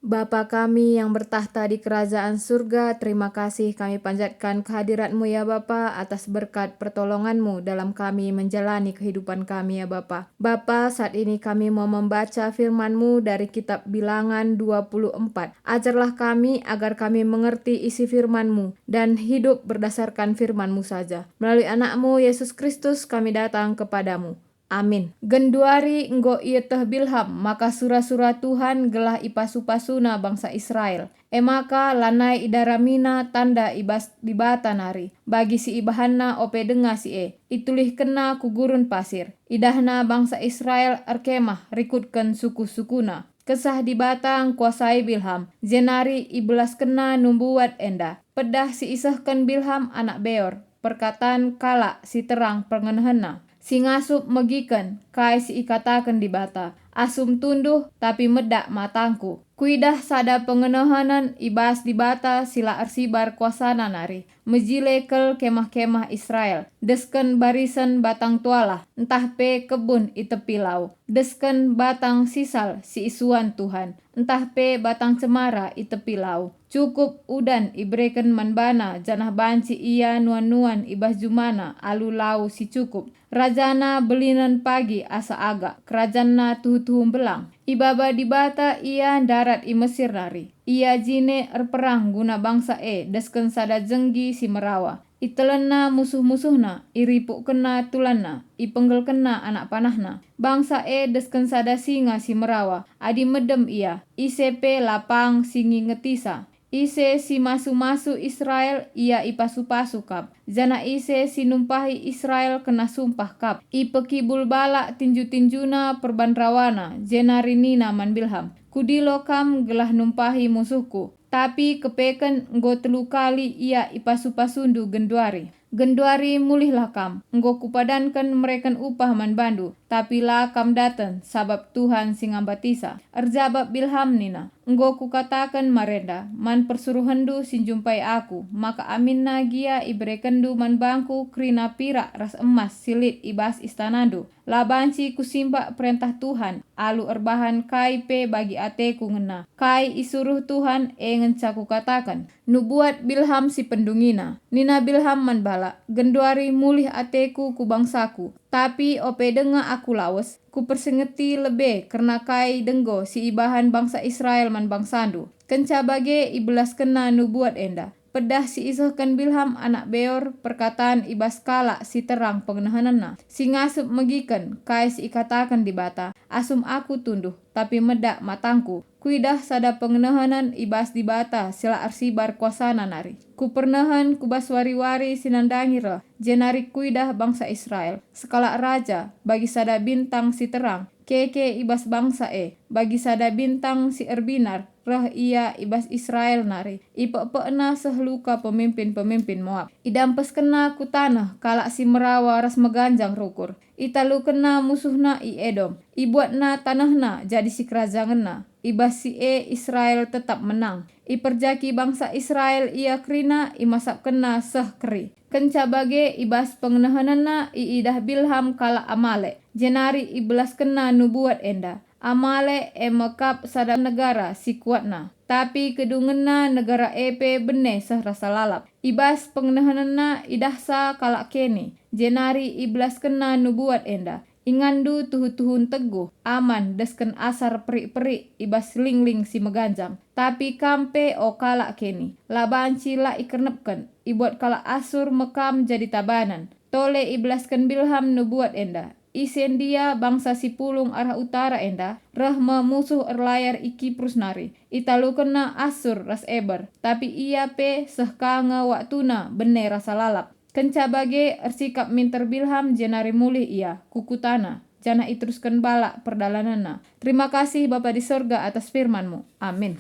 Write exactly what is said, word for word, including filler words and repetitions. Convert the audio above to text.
Bapa kami yang bertakhta di kerajaan surga, terima kasih kami panjatkan kehadirat-Mu, ya Bapa, atas berkat pertolongan-Mu dalam kami menjalani kehidupan kami, ya Bapa. Bapa, saat ini kami mau membaca firman-Mu dari kitab Bilangan dua puluh empat. Ajarlah kami agar kami mengerti isi firman-Mu dan hidup berdasarkan firman-Mu saja. Melalui Anak-Mu, Yesus Kristus, kami datang kepada-Mu. Amin. Genduari enggo ieteh Bilham maka sura-sura Tuhan gelah ipasu-pasuna bangsa Israel. E maka lanai idaramina tanda i bas Dibata nari, bagi si ibahanna ope denga si e. Itulihkenna ku gurun pasir. Idahna bangsa Israel erkemah rikutken suku-sukuna. Kesah Dibata ngkuasai Bilham, jenari ibelaskenna numbuat enda. Pedah si isehken Bilham anak Beor, perkatan kalak si terang pengenehenna, si ngasup megiken kai si ikataken Dibata. Asum tunduh, tapi medak matangku. Kuidah sada pengenehenen i bas Dibata si la ersibar kuasana nari, mejile kal kemah-kemah Israel, desken barisen batang tualah, ntah pe kebun i tepi lau, desken batang sisal si isuan Tuhan, ntah pe batang cemara i tepi lau. Cukup udan ibereken man bana, janah banci ia nuan-nuan i bas jumana alu lau si cukup. Rajana belinen pagi asa agak, kerajanna tuhu-tuhu mbelang. Ibaba Dibata ia ndarat i Mesir nari. Ia jine erperang guna bangsa e desken sada jenggi si merawa. Itelenna musuh-musuhna, iripukkenna tulanna, ipenggelkenna anak panahna. Bangsa e desken sada singa si merawa, adi medem ia, ise pe la pang si ngingetisa. Ise si masu-masu Israel, ia ipasu-pasu kap, janah ise si numpahi Israel kena sumpah kap. Ipekibul Balak tinju-tinjuna perban rawana, jenari nina man Bilham, "Kudilo kam gelah numpahi musuhku, tapi kepeken enggo telu kali ia ipasu-pasundu genduari. Genduari mulihlah kam, enggo kupadanken mereken upah man bandu, tapi la kam daten, sabap Tuhan si ngambatisa." Erjabap Bilham nina, "Enggo kukataken marenda man persuruhenndu si njumpai aku, maka aminna gia iberekenndu man bangku kerina pirak ras emas si lit i bas istanandu. La banci kusimbak perentah Tuhan alu erbahan kai pe bagi ateku ngena. Kai isuruh Tuhan, e ngenca kukataken." Nubuat Bilham si pendungina. Nina Bilham man Balak, "Genduari mulih ateku ku bangsaku, tapi ope denga aku lawes, kupersingeti lebe kerna kai denggo si ibahan bangsa Israel man bangsandu." Kenca bage ibelaskenna nubuat enda. Pedah si isehken Bilham anak Beor perkatan i bas kalak si terang pengenehenenna, si ngasup megiken kai si ikataken Dibata. Asum aku tunduh, tapi medak matangku. Kuidah sada pengenehenen i bas Dibata si la ersibar kuasana nari. Kupernehen ku bas wari-wari si nandangi reh, jenari kuidah bangsa Israel, sekalak raja, bagi sada bintang si terang, keke i bas bangsa e, bagi sada bintang si erbinar, reh ia i bas Israel nari. Ipekpekna seh luka pemimpin-pemimpin Moab. Idampeskenna ku taneh kalak si merawa ras meganjang rukur. Italukenna musuhna i Edom. Ibuatna tanehna jadi sikerajangenna. I bas si e Israel tetap menang. Iperjaki bangsa Israel ia kerina, imasapkenna seh keri. Kenca bage i bas pengenehenenna iidah Bilham kalak Amalek, jenari ibelaskenna nubuat enda. Amalek e me kap sada negara si kuatna, tapi kedungenna negara e pe bene seh rasa lalap. I bas pengenehenenna idahsa kalak Keni, jenari ibelaskenna nubuat enda. Inganndu tuhu-tuhun teguh, aman, desken asar perik-perik i bas lingling si meganjang. Tapi kam pe, o kalak Keni, la banci la ikernepken, ibuat kalak Asur me kam jadi tabanen. Tole ibelasken Bilham nubuat enda. Ise ndia bangsa si pulung arah utara enda, reh me musuh erlayar i Kiprus nari. Italukenna Asur ras Eber, tapi ia pe seh ka nge waktuna bene rasa lalap. Kenca bage ersikap minter Bilham jenari mulih ia ku kutana, janah iterusken Balak perdalanenna. Terima kasih Bapa di sorga atas firman-Mu. Amin.